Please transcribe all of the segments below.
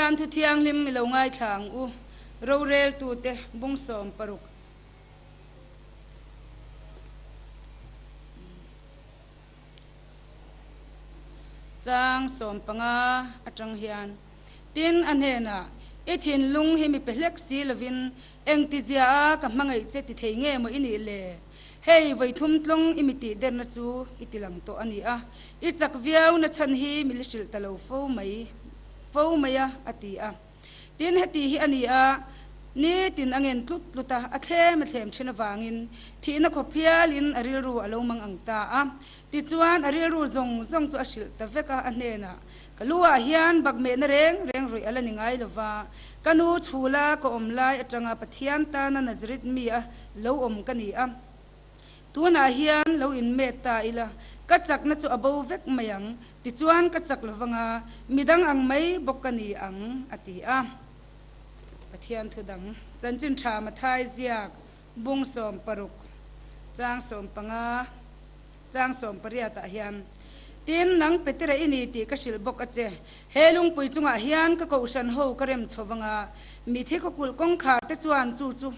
Pathian thu thianghlim i lo ngaithla ang u, roreltute bung 16. Chang 15 atang hian, Tin, a hnenah, I thinlung hi mi pe hlek si lovin engtizia a ka hmangaih che ti thei nge maw i nih le? Hei, vawithum tlawng i mi tih derna chu i ti lang tawh a ni a, i chak viau na chhan hi mi li hrilh ta lo fo mai fo mai a, a ti a. Tin, heti hi a ni a, nitin a ngen tlut tlut a, a thlem a thlem thin avangin thihna khawp hialin a rilru a lo mang ang ta a. Tichuan, a rilru zawng zawng chu a hrilh ta vek a, a hnenah, Ka lu ah hian bakmehna reng reng ruih a la ni ngai lova, ka nu chhula ka awm lai atanga Pathian tana Nazareth mi a lo awm ka ni a. Tunah hian lo inmet ta ila, ka chakna chu a bo vek mai ang, tichuan ka chak lovanga midang ang mai bawk ka ni ang, a ti a. Pathian thu dang chanchin tha Mathai ziak bung 60 chang 15 chang 18 ah hian, Tin, nang Petera i ni tih ka hrilh bawk a che. He lungpui chungah hian ka kohhran ho ka rem chho vanga mithi khawkulh kawngkhar te chuan chu chu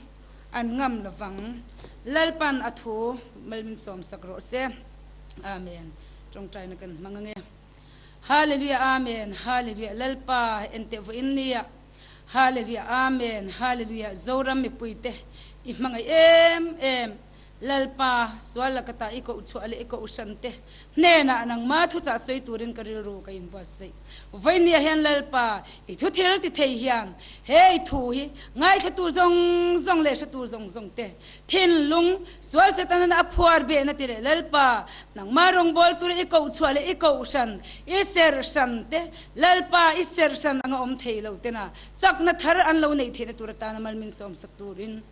an ngam lovang. Lalpan a thu mal min sawmsak rawh se. Amen. Tawngtaina kan hmang ange. Hallelujah Amen Hallelujah Lalpa enteh vawiin nia Hallelujah Amen Hallelujah Zoram mipuite i hmangaih em em. Lalpa, sual laka ta i koh chhuah leh i koh hran te hnenah nangma thuchah sawi turin ka rilru ka inbuatsaih. Vawinia hian Lalpa, i thu thil ti thei hian he i thu hi ngaithlatu zawng zawng leh hretu zawng zawng te thinlung sual Setanan a phuar behna ti leh Lalpa, nangma rawngbâwl tura i koh chhuah leh i koh hran, i serh hran te Lalpa, i serh hran anga awm thei lo tena chakna thar an lo neih theihna tur atana mal min sawmsak turin.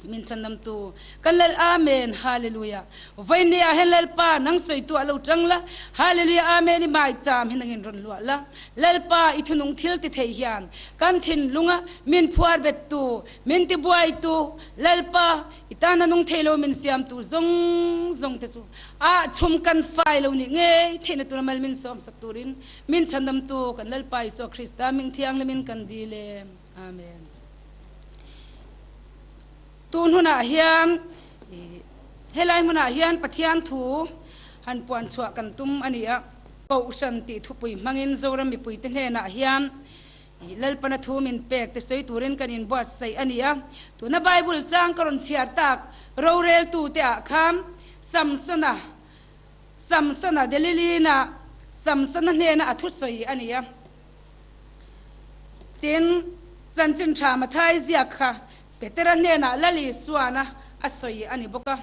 Min chhandamtu kan Lal Amen Hallelujah Vawiin ah hian Lalpa nang sawi tu ah lo tang la Hallelujah Amen i mai cham hi nangin rawn luah la Lalpa i thunung thil ti thei hian kan thinlung a min phuar bet tu min ti buai tu Lalpa i tan a nung thei lo min siam tu zawng zawng te chu ah chhum kan fai lo nih ngei theihna tur a mal min sawm sak turin min chhandamtu kan Lalpa Isua Krista ming thianghlim in kan dil e Amen. Tun hunah hian helai hmunah hian Pathian thu han puan chhuah kan tum a ni a, Kohhran tih thupui hmangin Zoram mipuite hnenah hian Lalpana thu min pek te sawi turin kan inbuatsaih a ni a. Tuna Bible chang ka rawn chhiar tak roreltute ah khan Samsona Samsona Delilina Samsona hnena a thusawi a ni a. Tin, chanchin tha Mathai ziak kha Petera hnenah Lal Isuana a sawi a ni bawk a.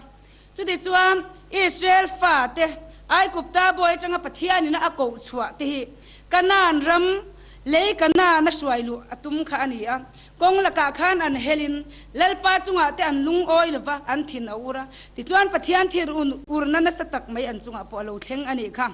Chutichuan, Israel fate Aigupta bawi atanga Pathianina a koh chhuah te hi Kanaan ram, lei Kanaan a hruai luh a tum kha a ni a. Kawng lakah khan an helin Lalpa chungah te an lungawi lova, an thin a ur a. Tichuan, Pathian thir urna nasa tak mai an chungah pawh a lo thleng a nih kha.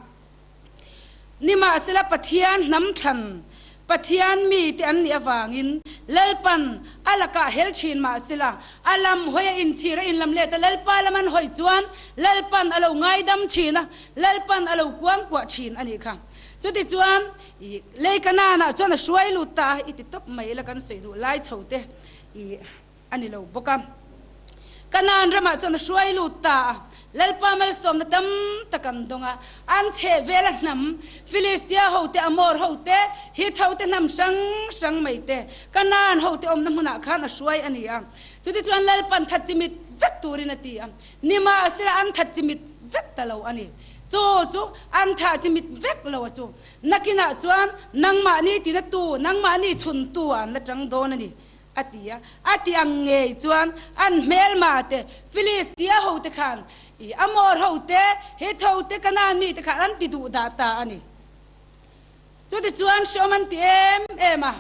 Nimahsela Pathian hnam thlan, Pathian mite an nih avangin Lalpan a lakah hel thin mahsela a lam hawi a inchhir a inlam let a, Lalpa lam an hawi chuan Lalpan a lo ngaidam thin a, Lalpan a lo kuangkuah thin a nih kha. Chutichuan i lei Kanaan-ah chuan a hruai lut ta a, i ti tawp mai ila kan sawi duh lai chho te i a ni lo bawk a. Kanaan ramah chuan a hruai lut ta a, Lalpa malsawmna tam tak an dawng a. An chheh vela hnam, Filistia hote, Amor hote, Hit hote hnam hrang hrang mai te, Kanaan hote awmna hmunah khan a hruai a ni a. Chutichuan Lalpan that chimit vek turin a ti a, nimahsela an that chimit vek ta lo a ni. Chu chu an thah chimit vek lo a chu. Nakinah chuan nangmahni tina tu, nangmahni chhuntu ah an la tang dawn a ni. A ti a. A ti ang ngei chuan an hmelma te, Filistia hote khan, i Amor hote, Hit hote, Kanaan mite khan an ti duh dah ta a ni. Chutichuan hreawm an ti em em a.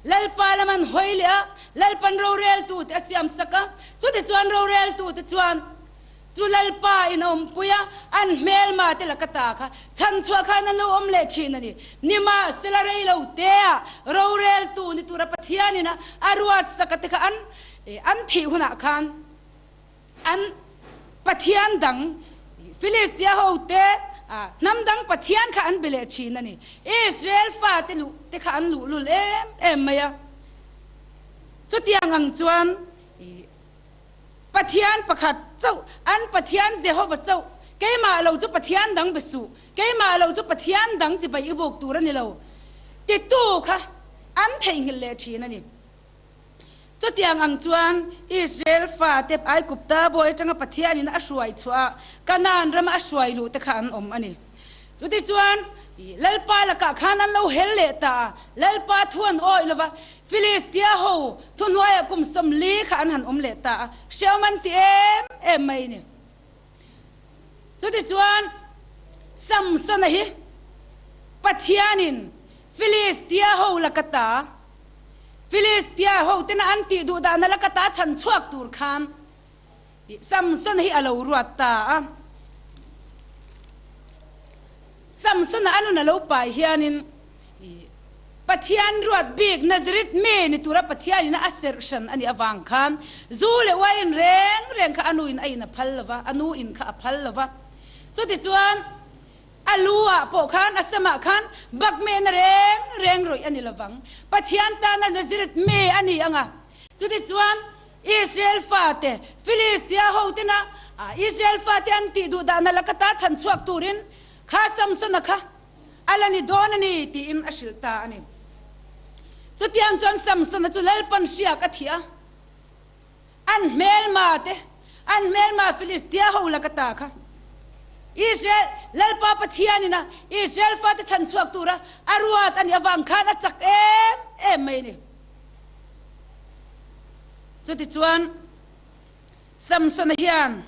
Lalpa lam an hawi leh a, Lalpan roreltute a siam sak a. Chutichuan roreltute chuan Chu Lalpa in a awmpui a, an hmelma te laka ta kha chhan chhuah khan an lo awm leh thin a ni. Nimahsela rei lo te ah roreltu ni tura Pathian in a ruat sak a te kha an an thih hunah khan an Pathian dang Filistia ho te, hnam dang pathian kha an be leh thin a ni. Israel fate luh te kha an luhlul em em mai a. Chutiang ang chuan Pathian pakhat chauh, an Pathian Jehova chauh, keimah lo chu Pathian dang be suh, keimah lo chu Pathian dang chibai i buk tur a ni lo, titu kha an theihnghilh leh thin a ni. Chutiang ang chuan Israel fate Aigupta bawi atanga Pathianin a hruai chhuah a, Kanaan rama a hruai luh te kha an awm a ni. Chutichuan, Lalpa lakah khan an lo hel leh ta a, Lalpa thu an awih lo va, Filistia ho thuhnuaiah kum 40 kha an han awm leh ta a, hrehawm an ti em em mai a ni. Chutichuan, Samsona hi Pathianin Filistia ho laka ta, Filistia ho tena an tih duh dahna laka ta chhan chhuak tur khan Samsona hi a lo ruat ta a. Samsona a nun a lo pai hianin Pathian ruat bik Nazareth mi ni tura Pathianin a serh hran a nih avang khan zu leh uaiin reng reng kha a nuin a in a phal lo va, a nu in kha a phal lo va. Chutichuan A lu ah pawh khan, a sam ah khan bakmehna reng reng rawih a ni lovang. Pathian tana Nazareth mi a ni ang a. Chutichuan, Israel fate, Filistia ho tena Israel fate an tih duh dahna laka ta chhan chhuak turin kha Samsona kha a la ni dawn a ni tiin a hrilh ta a ni. Chutiang chuan Samsona chu Lalpan hriak a thih a. An hmelma te, an hmelma Filistia ho laka ta kha, Israel Lalpa Pathianin a Israel fate chhan chhuak tura a ruat a nih avang khan a chak em em mai a ni. Chutichuan, Samsona hian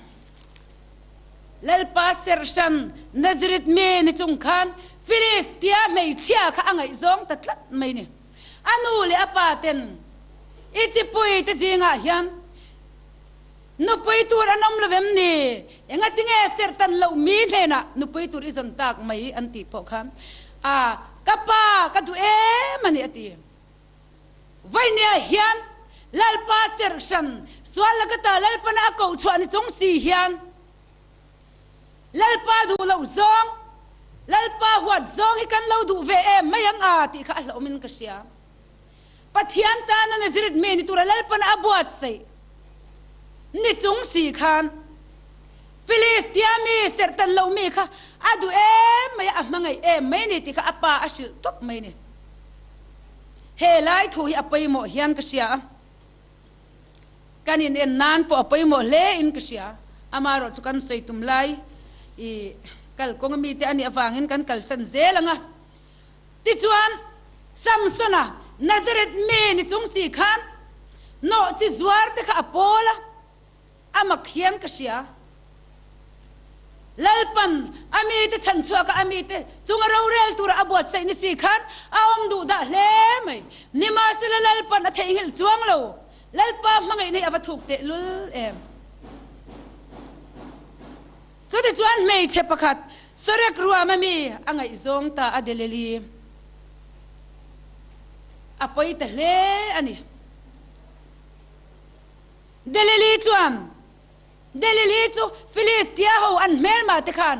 Lalpa serhhran Nazareth mi ni chung khan Filistia hmeichhia kha a ngaihzawng ta tlat mai a ni. A nu leh a pa ten i chipui te zingah hian nupui tur an awm lo vem ni? Engatinge serh tan loh mi hnenah nupui tur i zawn tak mai an tih pawh khan a ka pa ka duh em a ni a ti. Vawinia hian Lalpa serh hran sual lakata Lalpana a koh chhuah ni chung si hian Lalpa duh loh zawng, Lalpa huat zawng hi kan lo duh ve em mai ang a tih kha a hlauhawmin ka hria. Pathian tana Nazareth mi ni tura Lalpan a buatsaih ni chung si khan Filistia mi serhtan lo mi kha a duh em mai a, a hmangaih em mai ni tih kha a pa a hrilh tawp mai ni. He lai thu hi a pawimawh hian ka hria a. Kan in en nan pawh a pawimawh hle in ka hria. Amaherawh chu kan sawi tum lai i kal kawng ami te anih avangin kan kalsan zel ang a. Tichuan, Samsona, Nazareth mi ni chung si khan nawh chi zuar te kha a pawl a. A mak hian ka hria. Lalpan a mite chhan chhuaka a mite chunga rorel tura a buatsaih ni si khan a awm duh dah hle mai. Nimahsela Lalpan a theihnghilh chuang lo. Lalpa hmangaihna hi a va thuk teh lul em. Chutichuan hmeichhe pakhat Sorek ruam a mi a ngaihzawng ta a Delili a pawi ta hle a ni. Delili chuan, Delili chu Filistia ho an hmelma te khan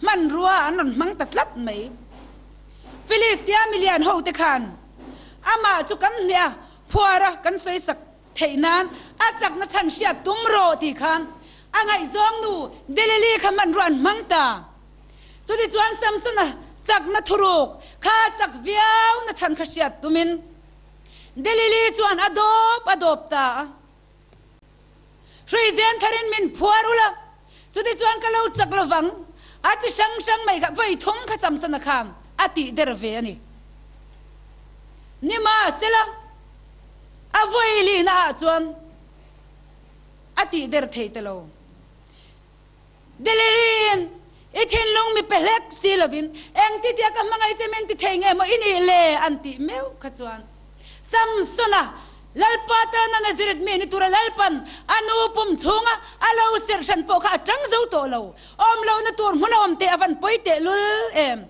hmanrua an rawn hmang ta tlat mai. Filistia milian ho te khan amah chu kan hneh a, phuar a kan sawisak theih nan a chakna chhan hriat tum rawh tih khan a ngaihzawng nu Delili kha hmanrua an hmang ta. Chutichuan Samsona chakna thuruk kha chak viau na chhan kha hriat tumin Delili chuan a dawp a dawp ta a. Hruizen tharin min phuar ula, chutichuan ka lo chak lovang, a chi hrang hrang mai kha vawi thum kha Samsona khan a tih der ve a ni. Nimahsela, a vawi lihna ah chuan a tih der thei ta lo. Deliriin, I thinlung mi pe hlek si lovin engti tia ka hmangaih che min ti thei nge maw i nih le? an tih meuh kha chuan Samsona Lalpa tana Nazareth mi ni tura Lalpan a nu pum chhunga a lo serh hran pawh kha a tang zo tawh lo. Awm lohna tur hmun a awm teh a van pawi teh lul em?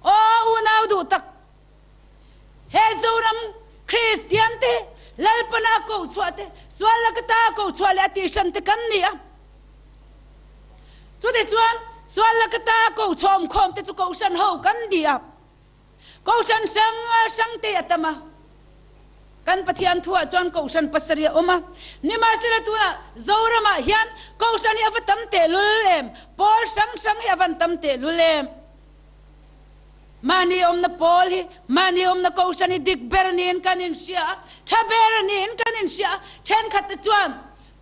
Aw unau duh tak! He Zoram Kristian te Lalpana a ko chhuah te, sual laka ta a ko chhuah leh a tih hran te kan ni a. Chutichuan, sual laka ta ko chhawm khawm te chu Kohhran ho kan ni a, Kohhran hrang hrang te a tam a. Kan Pathian thuah chuan Kohhran pasarih a awm a, nimahsela tunah Zoramah hian Kohhran hi a va tam tehlul em? Pawl hrang hrang hi a van tam tehlul em? Mahni awmna pawl hi, mahni awmna Kohhran hi dik ber niin kan inhria a, tha ber niin kan inhria a, thenkhat te chuan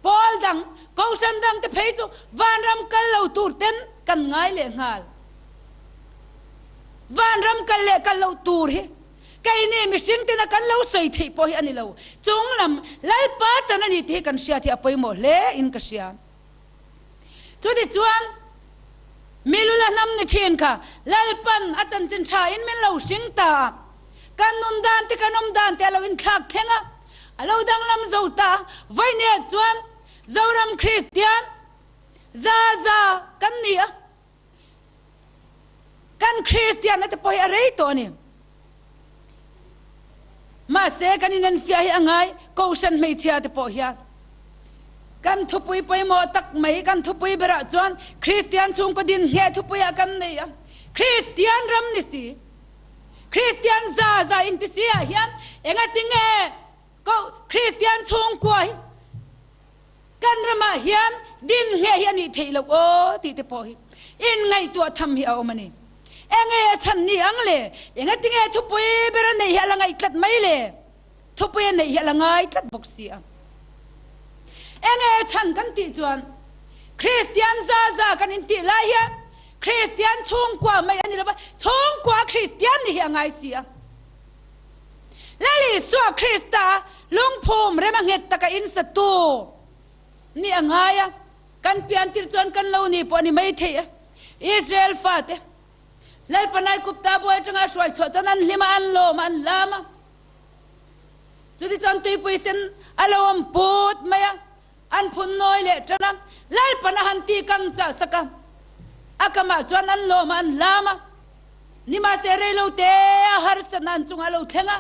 Pawl dang, Kohhran dang te phei chu vanram kal lo tur ten kan ngai leh nghal. Vanram kal leh kal loh tur hi keini mihring tena kan lo sawi theih pawh hi a ni lo. Chung lam Lalpa chan a ni tih hi kan hriat hi a pawimawh hle in ka hria. Chutichuan Milula hnam ni thin kha Lalpan a chanchin tha in min lo hring ta a, kan nun dan te kan awm dan te a lo inthlak thleng a, A lo danglam zo ta. Vawinia chuan Zoram Kristian za za kan ni a, kan Kristianna te pawh hi a rei tawh a ni. Mahse kan inenfiah hi a ngai, Kohhran hmeichhia te pawh hian kan thupui pawimawh tak mai, kan thupui berah chuan Kristian chhungkaw din ngheh thupuiah kan nei a, Kristian ram ni si. Kristian za za inti si ah hian engatinge ko Kristian chhungkua hi kan ramah hian din nge hi a nih theih loh aw tih te pawh hi in ngaihtuah tham hi a awm a ni. Enge a chhan ni ang le? Engatinge thupui ber a neih hi a la ngaih tlat mai le? Thupui a neih hi a la ngai tlat bawk si a. Enge a chhan kan tih chuan Kristian za za kan intih lai hian Kristian chhungkua mai a ni lo va, chhungkua Kristian ni hi a ngai si a. Lal Isua Krista lungphum rem a nghet taka insatu ni a ngai a, kan piantir chuan kan lo ni pawh a ni mai thei a. Israel fate Lalpa Naikupta buai atanga hruai chhuah chuan an hlim a, an lawm a, an lam a. Chutichuan tuipui sen a lo awm put mai a. An phun nawi leh tan a, Lalpan a han ti kang chah sak a. A kamah chuan an lawm a, an lam a. Nimahse reilo te a harsatna an chungah a lo thleng a,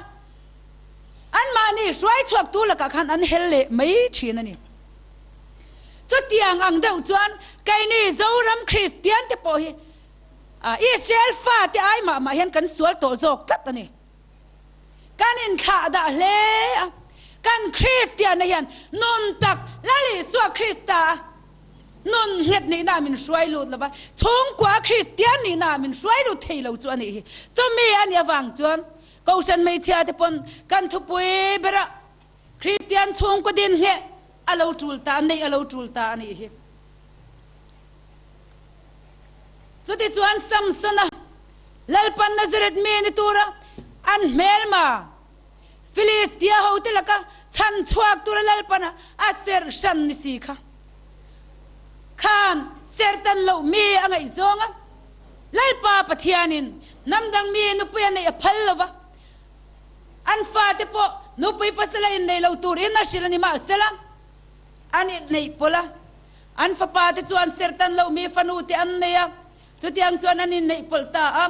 anmahni hruai chhuaktu lakah khan an hel leh mai thin a ni. Chutiang ang deuh chuan keini Zoram Kristian te pawh hi Israel fate ai mah mah hian kan sual tawh zawk tlat a ni. Kan inthlah dah hle a, kan Kristianna hian nun tak Lal Isua Krista a nun nghet nihna min hruai lut lo va, chhungkua Kristian nihna min hruai lut thei lo chu a nih hi. Chumi a nih avang chuan Kohhran hmeichhia te pawn kan thupui berah Kristian chhungkaw din ngheh a lo tul ta, neih a lo tul ta a nih hi. Chutichuan Samsona Lalpan Nazareth mi ni tura an hmelma Filistia hote laka chhan chhuak tura Lalpana a serh hran ni si kha khan serhtan loh mi a ngaihzawng a, Lalpa Pathianin hnam dang mi nupui a neih a phal lo va, an fate pawh nupui pasala innei lo turin a hrilh a ni mahsela an inneih pawlh a, an fapa te chuan serhtan loh mi fanu te an nei a. Chutiang chuan an inneih pawlh ta a,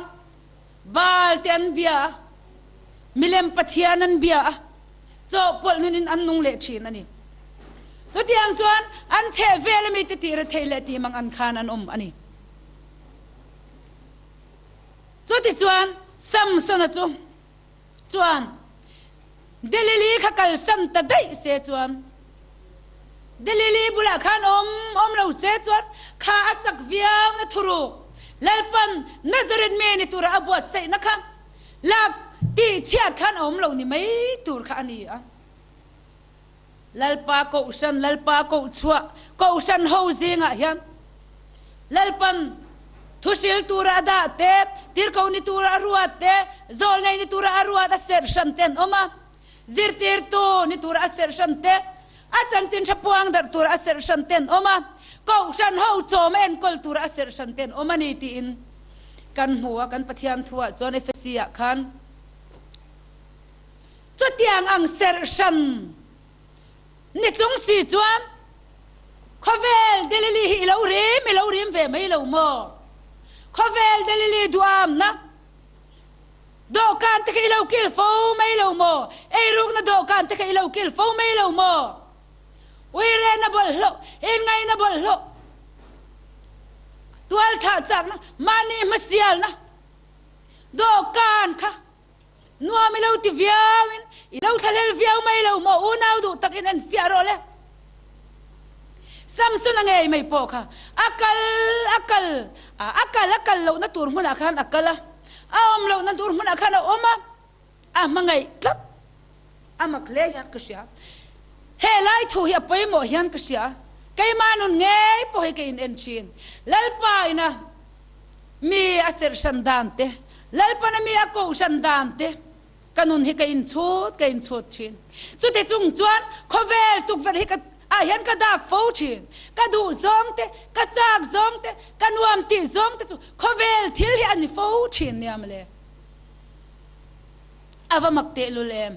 Baal te an bia a, milem pathian an bia a, chawhpawlh nunin an nung leh thin a ni. Chutiang chuan an chheh vel ami te tih rethei leh tih mang an khan an awm a ni. Chutichuan Samsona chu chuan Delili kha kalsan ta daih se chuan Delili bulah khan awm awm lo se chuan kha a chak viau na thuruk Lalpan Nazareth mi ni tura a buatsaihna kha lak tih chhiat khan a awm lo ni mai tur kha a ni a. Lalpa Kohhran, Lalpa Kohchhuah, Kohhran ho zingah hian Lalpan thuhril tura a dah te, tirko ni tura a ruat te, zawlnei ni tura a ruat a serh hran te an awm a, zirtirtu ni tura a serh hran te, a chanchin tha puang darh tura a serh hran te an awm a, Kohhran ho chawm a enkawl tura a serh hran te an awm a ni tiin kan hmu a, kan Pathian thuah chuan Efesi ah khan. Chutiang ang serh hran ni chung si chuan khawvel Delili hi i lo rim i lo rim ve mai lo maw? Khawvel Delili duamna dawhkan te kha i lo kil fo mai lo maw? Eirukna dawhkan te kha i lo kil fo mai lo maw? Uirena bawlhhlawh, inngaihna bawlhhlawh. Tualthah chakna, mahni hmasialna dawhkan kha nuam i lo ti viauin i lo thlahlel viau mai lo maw unau duh takin en fiah rawh le. Samson-a ngei mai pawh kha a kal a kal a, a kal a kal lohna tur hmunah khan a kal a, a awm lohna tur hmunah khan a awm a, a hmangaih tlat a mak hle hian ka hria. He lai thu hi a pawimawh hian ka hria. Keimah nun ngei pawh hi ka in en thin. Lalpa ina mi a serh hran dan te, Lalpana mi a koh hran dan te, ka nun hi ka in chhut ka in chhut thin. Chuti chung chuan khawvel tukverh hi ka ah hian ka dak fo thin. Ka duh zawng te, ka chak zawng te, ka nuam tih zawng te chu khawvel thil hi a ni fo thin nia mawle. A va mak tehlul em!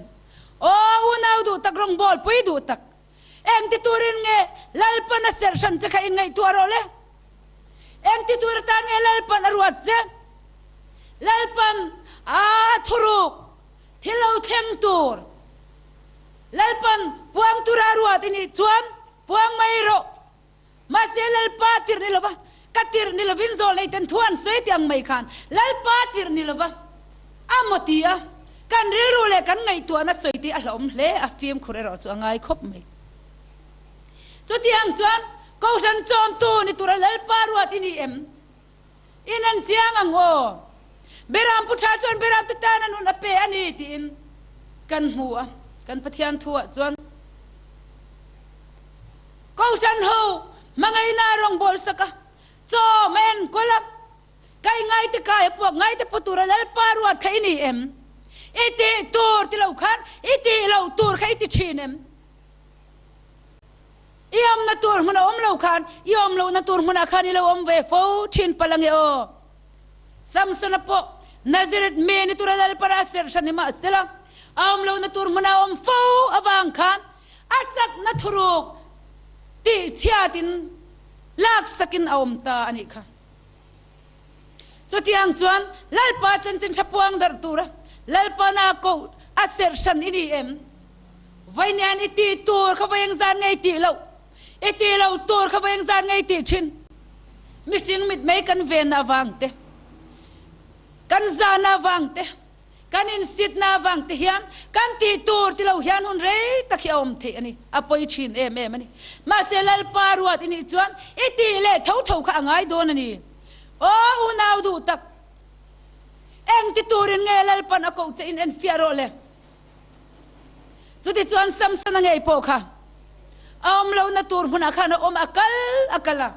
Aw unau duh tak rawngbawl pui duh tak, eng ti turin nge Lalpan a serh hran che kha in ngaihtuah rawh le? Eng ti tur atan nge Lalpan a ruat che? Lalpan a thuruk thil lo thleng tur Lalpan puang tura a ruat i nih chuan puang mai rawh. Mahse Lalpa tirh ni lova, ka tirh ni lovin zawl nei ten thu an sawi tih ang mai khan Lalpa tirh ni lova a maw ti a, kan rilru leh kan ngaihtuahna sawi te a hlauhawm hle a, fimkhur erawh chu a ngai khawp mai. Chutiang chuan Kohhran chawmtu ni tura Lalpa ruat i ni em? In an chiang ang aw. Beram pu tha chuan beram te tan a nun a pe a ni tiin kan hmu a, kan Pathian thu ah chuan. Kohhran ho hmangaihna rawngbawl sak a, chaw ma enkawl a, kai ngai te kai a puak ngai te pu tura Lalpa ruat kha i ni em? I tih tur ti lo khan i tih loh tur kha i ti thin em? I awmna tur hmun a awm lo khan i awm lohna tur hmunah khan i lo awm ve fo thin palh ange aw. Samsona pawh Nazareth mi ni tura Lalpa a serh hran i mahsela a awm lohna tur hmuna a awm fo avang khan a chakna thuruk tih chhiatin laksakin a awm ta a nih kha. Chutiang chuan Lalpa chanchin tha puang darh tura Lalpana koh a serh hran i ni em? Vawiin i tih tur kha vawi engzat nge i tih loh? I tih loh tur kha vawi engzat nge i tih thin? Mihring mitmei kan venna avang te, kan zahna avang te, kan insitna avang te hian kan tih tur ti lo hian hun rei tak hi a awm theih a ni. A pawi thin em em a ni. Mahse Lalpa ruat i nih chuan i tih leh tho tho kha a ngai dawn a ni. Aw unau duh tak, eng ti turin nge Lalpan a koh che in enfiah rawh le? Chutichuan Samsona ngei pawh kha a awm lohna tur hmunah khan a awm a kal a kal a,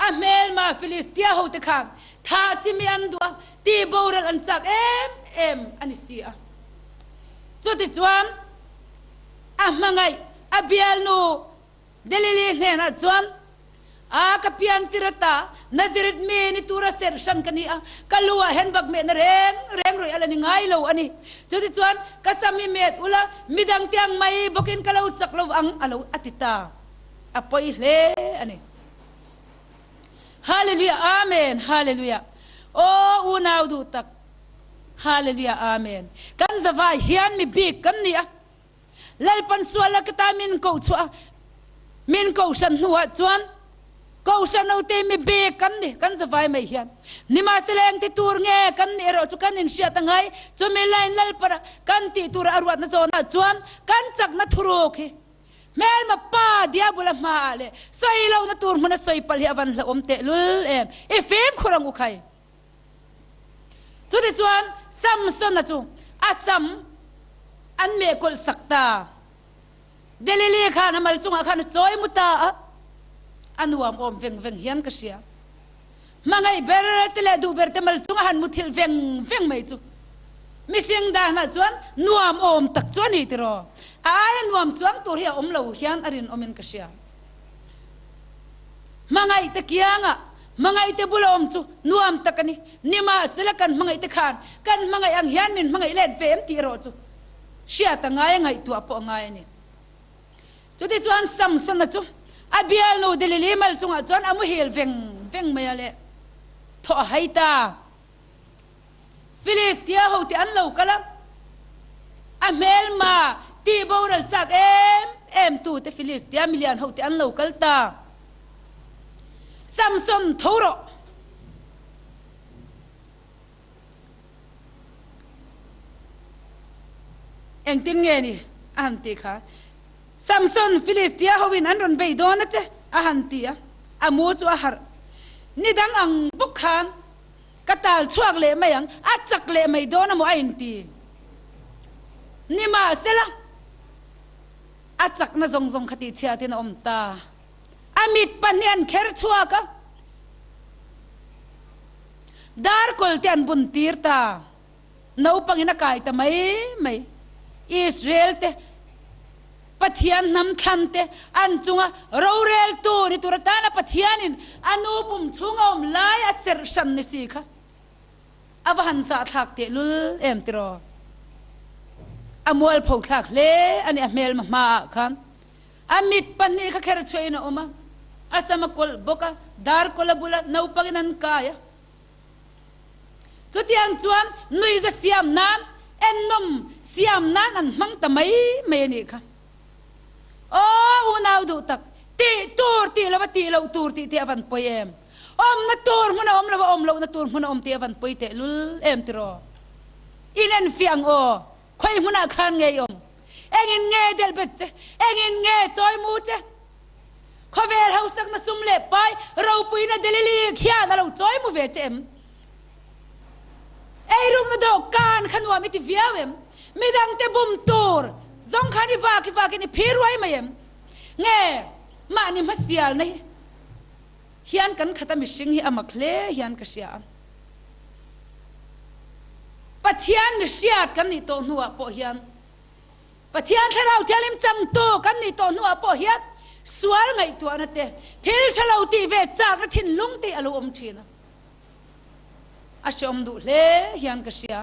a hmelma Filistia hote khan thah chimi an duh a, tih boral an chak em em a ni si a. Chutichuan a hmangaih a bialnu Delili hnenah chuan, A, ka pian tir ata, Nazareth mi ni tura serh hran ka ni a, ka lu ah hian bak mehna reng reng rawih a la ni ngai lo a ni. Chutichuan, ka sam hi met ula, midang te ang mai bawkin ka lo chak lo ang a lo a ti ta. A pawi hle a ni. Hallelujah Amen Hallelujah Aw unau duh tak Hallelujah Amen Kan zavai hian mi bik kan ni a. Lalpan sual a ka ta min ko chhuah a, min kohhran hnuah chuan kohhran ho te mi bik kan ni, kan zavai mai hian. Nimahsela engti tur nge kan nih erawh chu kan inhriat a ngai, chumi laiin Lalpana kan tih tura a ruatna zawnah chuan kan chakna thuruk hi hmelma pa diabula hmaah leh sawi lohna tur hmuna sawi palh hi a van hlauhawm tehlul em, i fimkhur ang u khai. Chutichuan Samsona chu a sam an meh kawlh sak ta. Delili khan a mal chungah khan a chawi mu ta a, a nuam awm veng veng hian ka hria. Hmangaih ber te leh duh ber te mal chunga han muthilh veng veng mai chu mihring danah chuan nuam awm tak chu a ni tiraw? A aia nuam chuang tur hi a awm lo hian a rinawmin ka hria. Hmangaih te kiangah Hmangaihte bula awm chu nuam tak a ni. Nimahsela kan hmangaihte khan kan hmangaih ang hian min hmangaih let ve em tih erawh chu hriat a ngai a, ngaihtuah pawh a ngai a ni. Chutichuan Samsona chu a bialnu Delili mal chungah chuan a muhil veng veng mai a le thaw a hai ta. Filistia hote an lo kal a, a hmelma tih boral chak em em tute Filistia milian hote an lo kal ta. Samson, tho rawh! Engtin nge ni? a han ti kha. Samson, Filistia hoin an rawn bei dawn a che, a han ti a. A mu chu a harh. Ni dang ang bawk khan ka tal chhuak leh mai ang, a chak leh mai dawn a maw a inti. Nimahsela, a chakna zawng zawng kha tihchhiatin a awm ta. A mit pahnih an kher chhuak a, darkawl te an bun tir ta. Naupangin a kai ta mai mai. Israel te Pathian hnam thlan te an chunga roreltu ni tur atana Pathianin a nu pum chhunga awm lai a serh hran ni si kha a va han zahthlak tehlul em tiraw? A mualpho thlak hle a ni a hmelma hmaah khan. A mit pahnih kha kher chhuahin a awm a, a sam a kawlh bawk a, dar kawlh a bul a, naupangin an kai a. Chutiang chuan nuiza siam nan, ennawm siam nan an hmang ta mai mai a nih kha. Aw unau duh tak, tih tur tih lova tih loh tur tih te a van pawi em? Awmna tur hmun a awm lova awm lohna tur hmun a awm tih a van pawi tehlul em tiraw? Inenfiah ang aw. Khawi hmunah khan nge i awm? Engin nge delh bet che? Engin nge chawi mu che? Khawvel hausakna sum leh pai ropuina Delili khian a lo chawi mu ve che em? Eirukna dawhkan kha nuam i ti viau em? Midangte bum tur zawng khan i vak i vakin i phir ruai mai em? Nge mahni hmasialna hi hian kan khata mihring hi a mak hle hian ka hria a. Pathian mi hriat kan nih tawh hnuah pawh hian, Pathian Thlarau Thianghlim changtu kan nih tawh hnuah pawh hian sual ngaihtuahna te, thil tha lo tih ve chakna thinlung te a lo awm thin a. A hreawm duh hle hian ka hria.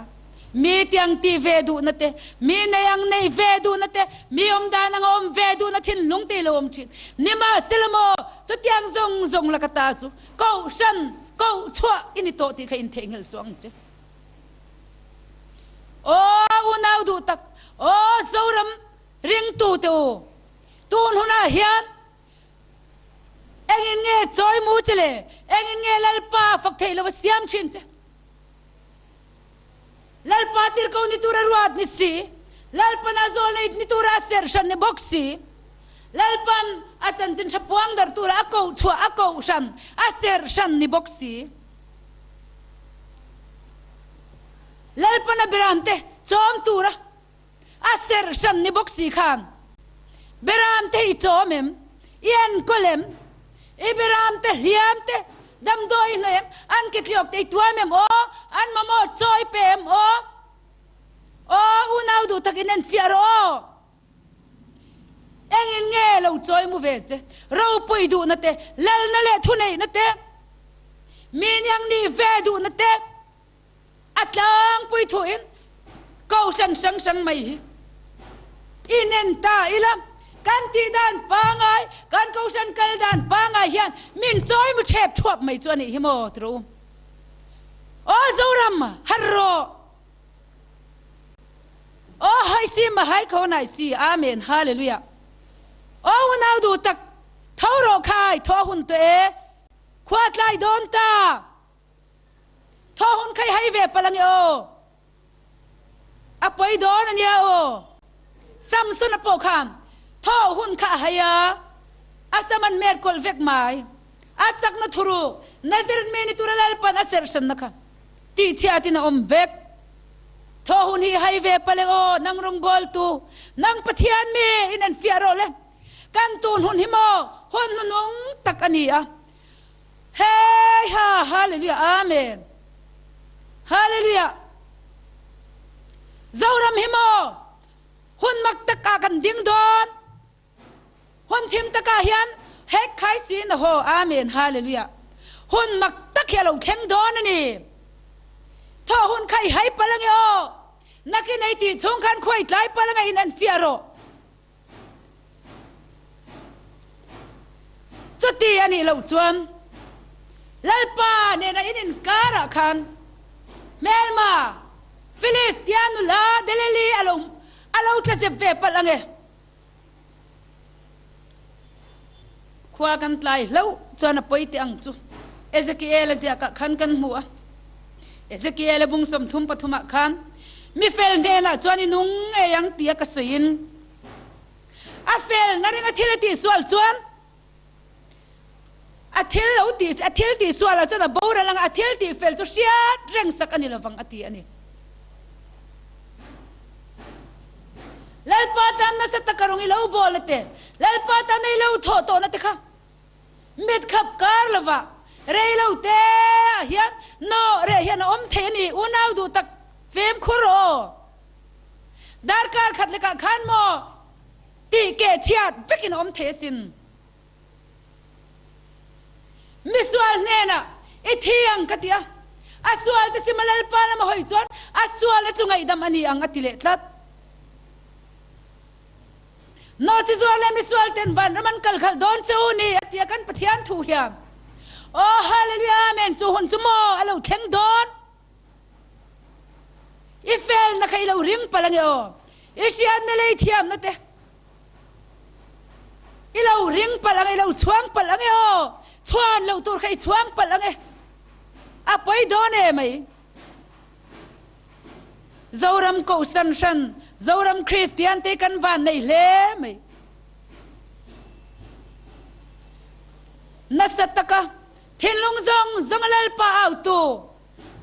Mi tiang tih ve duhna te, mi nei ang nei ve duhna te, mi awm dan anga awm ve duhna thinlung te a lo awm thin. Nimahsela maw, chutiang zawng zawng laka ta chu Kohhran koh chhuah i ni tawh tih kha intheihnghilh suh ang che. Aw unau duh tak, aw Zoram ringtu te u, tun hunah hian engin nge chawi mu che le, engin nge Lalpa fak theih lo a siam thin che? Lalpa tirko ni tura ruat ni si, Lalpan a zawlnei ni tura a serh hran ni bawk si, Lalpan a chanchin tha puang darh tura a koh chhuah a koh hran a serh hran ni bawk si. Lalpan a beramte chawm tura a serh hran ni bawk si khan beramte hi i chawm em? I enkawl em? I beramte hliam te damdawi i hnawih em? An ketliawk te i tuam em aw? An mamawh chawi pe em aw? Aw unau duh takin enfiah rawh aw! Engin nge lo chawi mu ve che? Ropui duhna te, lalna leh thuneihna te, mi niang nih ve duhna te, a tlangpui thuin kohhran hrang hrang mai hi inen ta ila, kan tih dan pangai, kan kohhran kal dan pangai hian min chawi mu thep thuap mai chu a nih hi maw ti rawh u. Aw Zoram, harh rawh! Aw hai si ma hai kho nai si Amen Hallelujah Aw unau duh tak tho rawh khai thaw hun tawh e khua tlai dawn ta thaw hun khai hai ve palh ange aw a pawi dawn ania aw Samson a pawh khan thaw hun kha a hai a a sam an mer kawlh vek mai a chakna thuruk Nazareth mi ni tura Lalpan a serh hranna kha Tihchhiatin a awm vek. Thaw hun hi hai ve pale aw, nang rawngbawltu, nang Pathian mi in an fiah rawh le. Kan tun hun hi maw hun hnunung tak a ni a. Hei ha, Hallelujah, Amen. Hallelujah. Zoram hi maw hun mak tak ah kan ding dawn. Hun thim takah hian hek khai si na haw Amen Hallelujah Hun mak tak hi a lo thleng dawn a ni. Thaw hun kha i hai palh ange aw. Nakin ei tih chhung khan khuai tlai palh ange in en fiah rawh. Chuti a nih loh chuan Lalpa nena in inkarah khan hmelma Filistia nula Delili a lo a lo tla zep ve palh ange. Khua kan tlai hlauh chuan a pawi teh ang chu. Ezekiel-a ziakah khan kan hmu a. Ezekiel-a bung 33 ah khan, Mi fel hnenah chuan i nung ngei ang tia ka sawiin a felna ringa thil a tihsual chuan a thil lo tih a thil tihsualah chuan a boral anga a thil tihfel chu hriat reng sak a ni lovang a ti a ni. Lalpa tan nasa taka rawng i lo bawl a te, Lalpa tan ei lo thawh tawhna te kha mit khap kar lova rei lo te ah hian nawh reh hian a awm thei a ni, unau duh tak fimkhur rawh aw. Darkar khat lekah khan maw tih keh chhiat vekin a awm thei asin. Misual hnenah i thi ang ka ti a, a sual te sima Lalpa lama hawi chuan a sualna chu ngaihdam a ni ang a ti leh tlat. Nawhchi zuar leh misual ten vanram an kal khalh dawn che u ni a ti a kan Pathian thu hian. Aw Hallelujah Amen chu hun chu maw a lo thleng dawn. I felna kha i lo ring palh ange aw. I hriatna lei thiamna te. I lo ring palh ang e, i lo chhuang palh ang e aw, chhuan loh tur kha i chhuang palh ang e, a pawi dawn e mai. Zoram Kohhran hran, Zoram Kristian te kan van nei hle mai. Nasa taka thinlung zawng zawng a Lalpa autu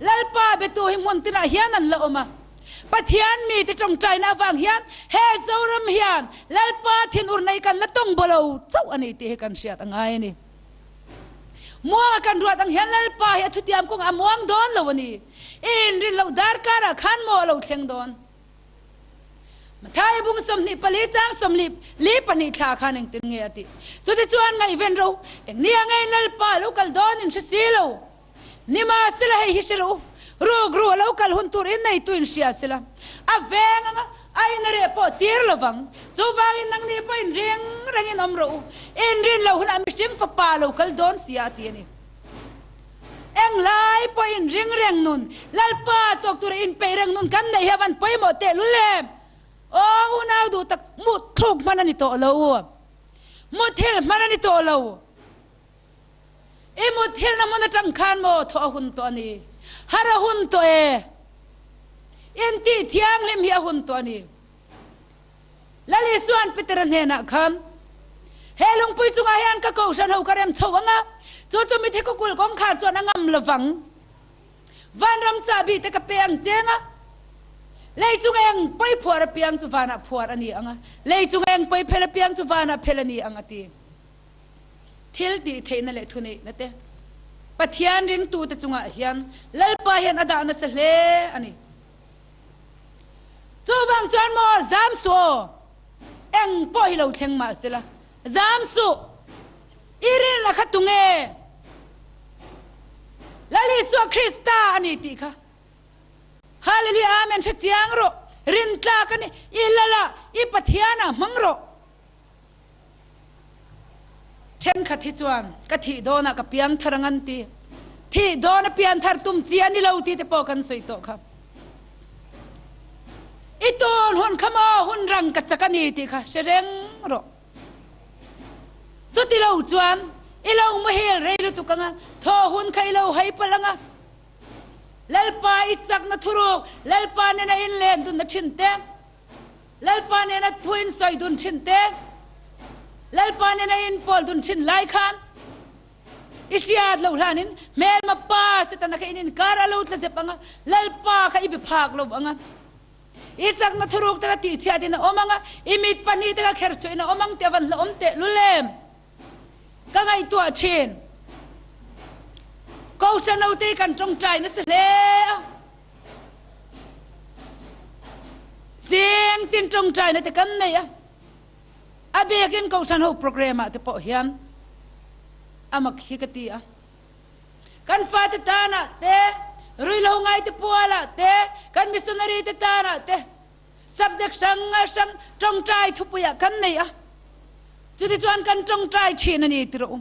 Lalpa betu hi hmun tinah hian an la awm a. Pathian mite tawngtaina avang hian he Zoram hian Lalpa thinur nei kan la tawng baw lo chauh a ni tih hi kan hriat a ngai a ni. Muanga kan ruat ang hian Lalpa hi a thutiam kawngah a muang dawn lo a ni. I inrin loh darkarah khan maw a lo thleng dawn? Matthai bung 24 chang 42 thla khan engtin nge a tih? Chutichuan ngaihven ro, eng nia ngei Lalpa a lo kal dawn in hre si lo. Nimahsela hei hi hre rawh u, rukru a lo kal hun tur in neitu in hria sela, a veng anga a in a reh pawh tir lo vang. Chuvangin nangni pawh in ring rengin awm rawh u, in rin loh hunah mihring fapa a lo kal dawn si a, a ti a ni. Englai pawh in ring reng nun, Lalpa tawk tura inpeih reng nun kan neih hi a van pawimawh tehlul em? Aw unau duh tak, mutthluk hman a ni tawh lo, muthilh hman a ni tawh lo. I muthilhna hmun atang khan maw thawh a hun tawh a ni? Har a hun tawh e. Intih thianghlim hi a hun tawh a ni. Lal Isua'n Petera hnenah khan, He lungpui chungah hian ka kohhran ho ka rem chho ang a, chu chu mithi kukul kawngkhar chuan a ngam lovang. Vanram chahbi te ka pe ang cheng a, lei chung eng pawi phuar apiang chu vanah phuar a ni ang a, lei chung eng pawi phel apiang chu vanah phel a ni ang a ti. Thil tih theihna leh thuneihna te Pathian ringtute chungah hian Lalpa hian a dah nasa hle a ni. Chuvang chuan maw zam suh aw, eng pawh hi lo thleng mah sela, zam suh, i rilna kha tunge? Lal Isua Krista a ni tih kha. Hallelujah Amen hre chiang rawh, rintlak a ni, i Lala, i Pathianah hmang rawh. Thenkhat hi chuan ka thih dawnah ka piang thar ang an ti. Thih dawna pian thar tum chi a ni lo tih te pawh kan sawi tawh kha. I tawn hun kha maw hun rang ka chak a ni tih kha hre reng rawh. Chuti lo chuan i lo muhil rei lutuk ang a, thaw hun kha i lo hai palh ang a. Lalpa i chakna thuruk, Lalpa nena inlen dunna thin te, Lalpa nena thu in sawi dun thin te, Lalpa nena in pawl dun thin lai khan i hriat lo hlanin hmelma pa Setana kha in inkar a lo tla zep ang a, Lalpa kha i be phak lo ang a. I chakna thuruk te kha tihchhiat in a awm ang a, i mit pahnih te kha kher chhuah in a awm ang tih a van hlauhawm tehlul em? Ka ngaihtuah thin. Kohhran ho te hi kan tawngtai nasa hle a. Zing tin tawngtaina te kan nei a, a biakin Kohhran ho program ah te pawh hian a mak hi ka ti a. Kan fate tanah te, ruihhlo ngai te pualah te, kan missionary te tanah te, Subject hrang hrang tawngtai thupuiah kan nei a, chutichuan kan tawngtai thin a ni ti rawh u.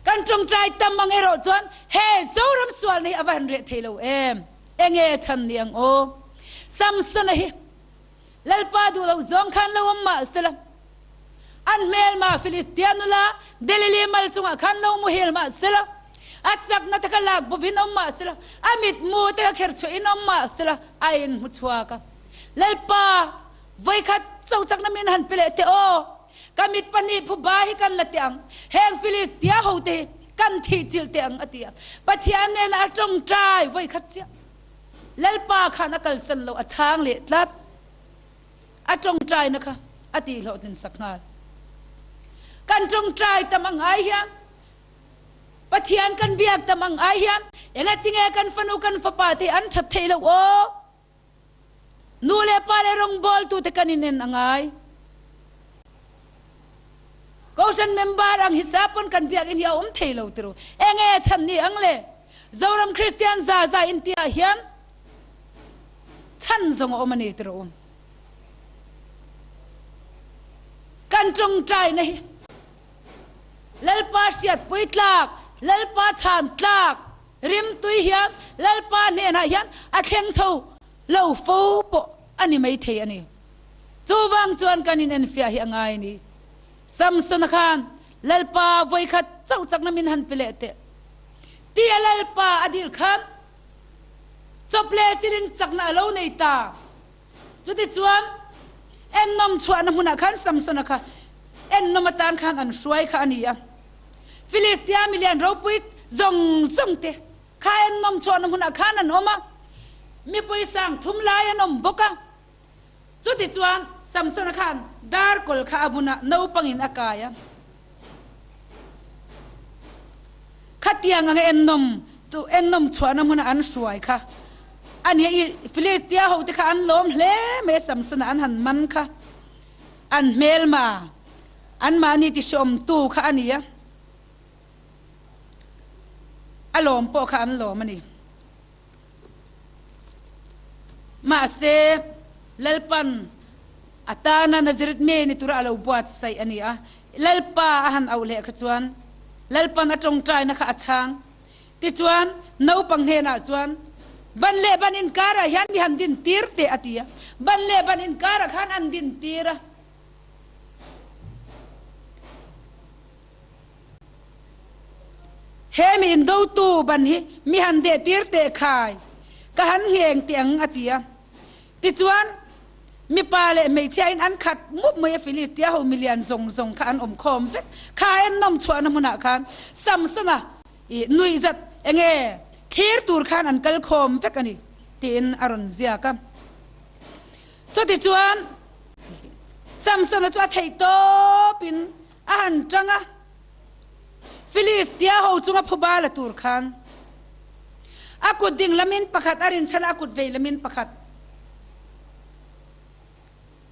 Kan tawngtai tam ang erawh chuan he Zoram sualna hi a va han reh thei lo em? Enge chhan ni ang aw? Samsona hi Lalpa duh loh zawng khan lo awm mah sela, an hmelma Filistia nula Delili mal chungah khan lo muhil mah sela, A chakna te kha lak bovin awm mah sela, a mitmu te kha kher chhuahin awm mah sela, a inhmu chhuak a. Lalpa, vawikhat cho chakna min han pe leh teh aw! Ka mit pahnih phuba hi kan la teh ang, heng Filistia hote hi kan thih chilh teh ang, a ti a. Pathian nena a tawngtai vawikhat chiah. Lalpa khan a kalsan lo, a chhang leh tlat. A tawngtaina kha a tihhlawhtlin sak nghal. Kan tawngtai tam ang ai hian, Pathian kan biak tam ang ai hian, engatinge kan fanu kan fapa te hi an that theih loh aw? Nu leh pa leh rawngbawltute kan inen a ngai. Kohhran member ang hisa pawn kan biakinn hi a awm thei lo tiru. Enge chhan ni ang le? Zoram Kristian za za intiah hian chhan zawng a awm a ni tiru. Kan tawngtaina hi Lalpa hriatpui tlak, Lalpa chhan tlak rimtui hian Lalpa hnenah hian a thleng chho lo fo pawh a ni maithei a ni. Chuvang chuan kan inenfiah hi a ngai a ni. Samsona khan Lalpa vawikhat chauh chakna min han pe leh teh tia Lalpa a dil khan chawp leh chilin chakna a lo nei ta. Chutichuan ennawm chhuahna hmunah khan Samsona kha ennawm atan khan an hruai kha a ni a. Filistia milian ropui zawng zawng te kha ennawm chhuahna hmunah khan an awm a, mipui sang thum lai an awm bawk a. Chutichuan Samsona khan darkawl kha a bun a, naupangin a kai a. Khatiang anga ennawm tu ennawm chhuahna hmuna an hruai kha a nia. I Filistia hote kha an lawm hle mai a, Samsona an han man kha an hmelma anmahni tihreawmtu kha a ni a, a lawm pawh kha an lawm a ni. Mahse, Lalpan a tana Nazareth mi ni tura a lo buatsaih a ni a, Lalpa a han auh leh kha chuan Lalpan a tawngtaina kha a chhang. Tichuan, naupang hnenah chuan, Ban leh ban inkarah hian mi han din tir teh a ti a. Ban leh ban inkarah khan an din tir a. He mi indotu ban hi mi han deh tir teh khai, ka han ngheng teh ang, a ti a. Tichuan, mipa leh hmeichhiain an khat mup mai a, Filistia ho milian zawng zawng kha an awm khawm vek. Kha ennawm chhuahna hmunah khan Samsona i nuihzat enge thlir tur khan an kal khawm vek a ni, tiin a rawn ziak a. Chutichuan, Samsona chu a theih tawpin A han tang a, Filistia ho chunga phuba la tur khan a kut ding lamin pakhat a rinchhan a, a kut vei lamin pakhat.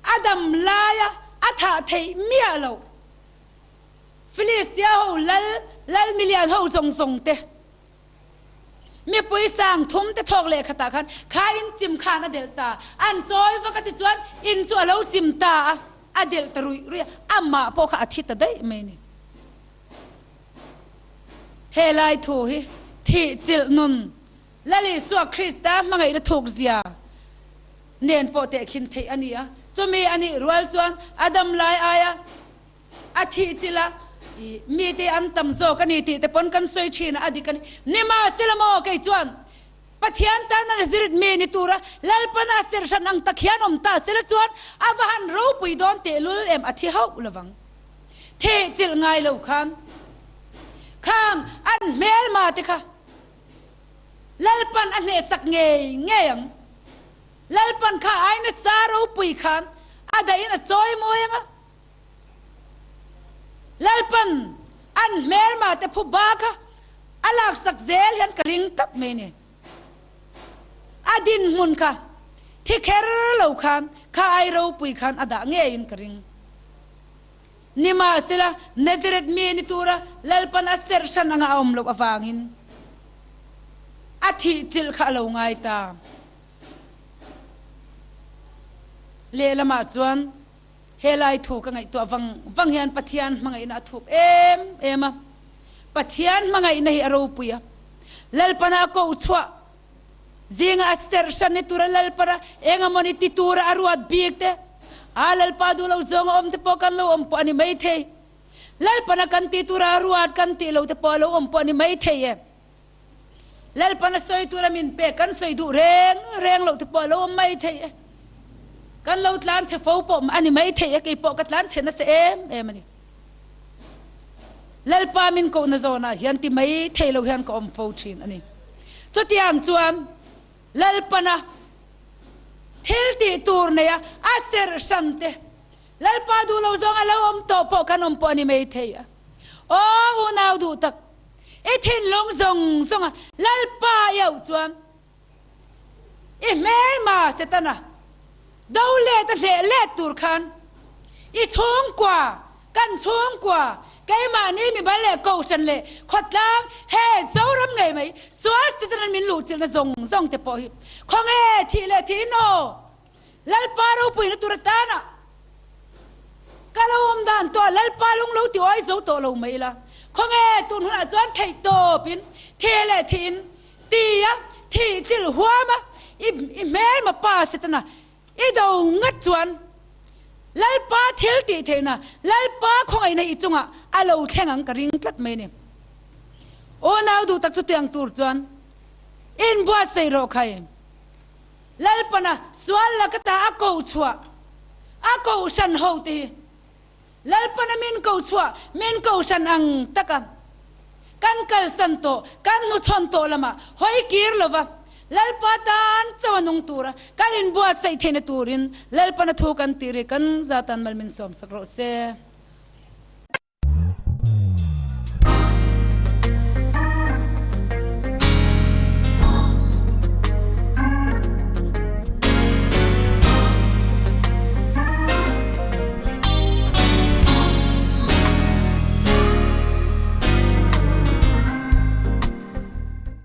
A dam laia a thah theih miah loh Filistia ho lal, lal milian ho zawng zawng te, Mipui sang thum te thawk leh khatah khan kha in chim khan a delh ta. An chawi vak a tichuan in chu a lo chim ta a, a delh ta ruih ruih a, amah pawh kha a thi ta daih mai a ni. He lai thu hi thih chilh nun Lal Isua Krista hmangaihna thuk zia nen pawh tehkhin theih a ni a, chumi a nih rual chuan a dam lai aia A thih chilh a, i mite an tam zawk a ni tih te pawn kan sawi thin a, a dik a ni. Nimahsela maw kei chuan Pathian tana Nazaret mi ni tura Lalpana serhran ang tak hian awm ta sela chuan a va han ropui dawn tehlul em a thi hauh lovang. Thih chilh ngai lo khan khang an hmelma te kha Lalpan a hnehsak ngei ngei ang. Lalpan kha ai nasa ropui khan a dahin a chawi mawi ang a. Lalpan an hmelma te phu ba kha a laksak zel hian ka ring tlat mai ni. A dinhmun kha thi kher lo khan kha ai ropui khan a dah ngeiin ka ring. Nimahsela, Nazareth mi ni tura Lalpan a serh hran anga a awm loh avangin a thih chilh kha a lo ngai ta. Lehlamah chuan He lai thu ka ngaihtuah vang vang hian Pathian hmangaihna a thuk em em a. Pathian hmangaihna hi a ropui a. Lalpana a koh chhuah zinga a serh hran ni tura Lalpana eng emaw ni ti tura a ruat bik te, a Lalpa duh lo zawnga awm te pawh kan lo awm pawh a ni maithei. Lalpana kan ti tura a ruat kan tih lo te pawh a lo awm pawh a ni maithei e. Lalpan a sawi tura min pek kan sawi duh reng reng loh te pawh a lo awm mai thei e. Kan lo tlan chhe fo pawh a ni mai thei e, kei pawh ka tlan chhe nasa em em a ni. Lalpa min kohna zawnah hian ti mai thei lo hian ka awm fo thin a ni. Chutiang chuan Lalpana thil tih tur neia a serh hran te, Lalpa duh lo zawng a lo awm tawh pawh kan awm pawh a ni mai thei a. Aw unau duh tak, i thinlung zawng zawnga Lalpa i auh chuan i hmelma Setana do let a hleh let tur khan i chhungkua, kan chhungkua, keimahni mimal leh kohhran leh khawtlang he Zoram ngei mai sual Setana'n min luhchilhna zawng zawng te pawh hi khawnge thih leh thihin aw Lalpa ropuina tur atana ka lo awm dan tawh Lalpa lung lo ti awi zo tawh lo mai ila, khawnge tun hunah chuan theih tawpin thi leh thiin tia thih chilh huama i i hmelma pa Setana i do ngat chuan Lalpa thil tih theihna Lalpa khawngaihna i chungah a lo thleng ang ka ring tlat mai a ni. Unau duh tak chutiang tur chuan inbuatsaih rawh khai. Lalpana sual laka ta a ko chhuah, a kohhran ho te hi Lalpana min ko chhuah, min kohhran ang taka kan kalsan tawh, kan hnuchhawn tawh lamah hawi kir lova Lalpa tan chauh a nung tura kan inbuatsaih theihna turin Lalpana thu kan tih ri kan zatan mal min sawmsak rawh se.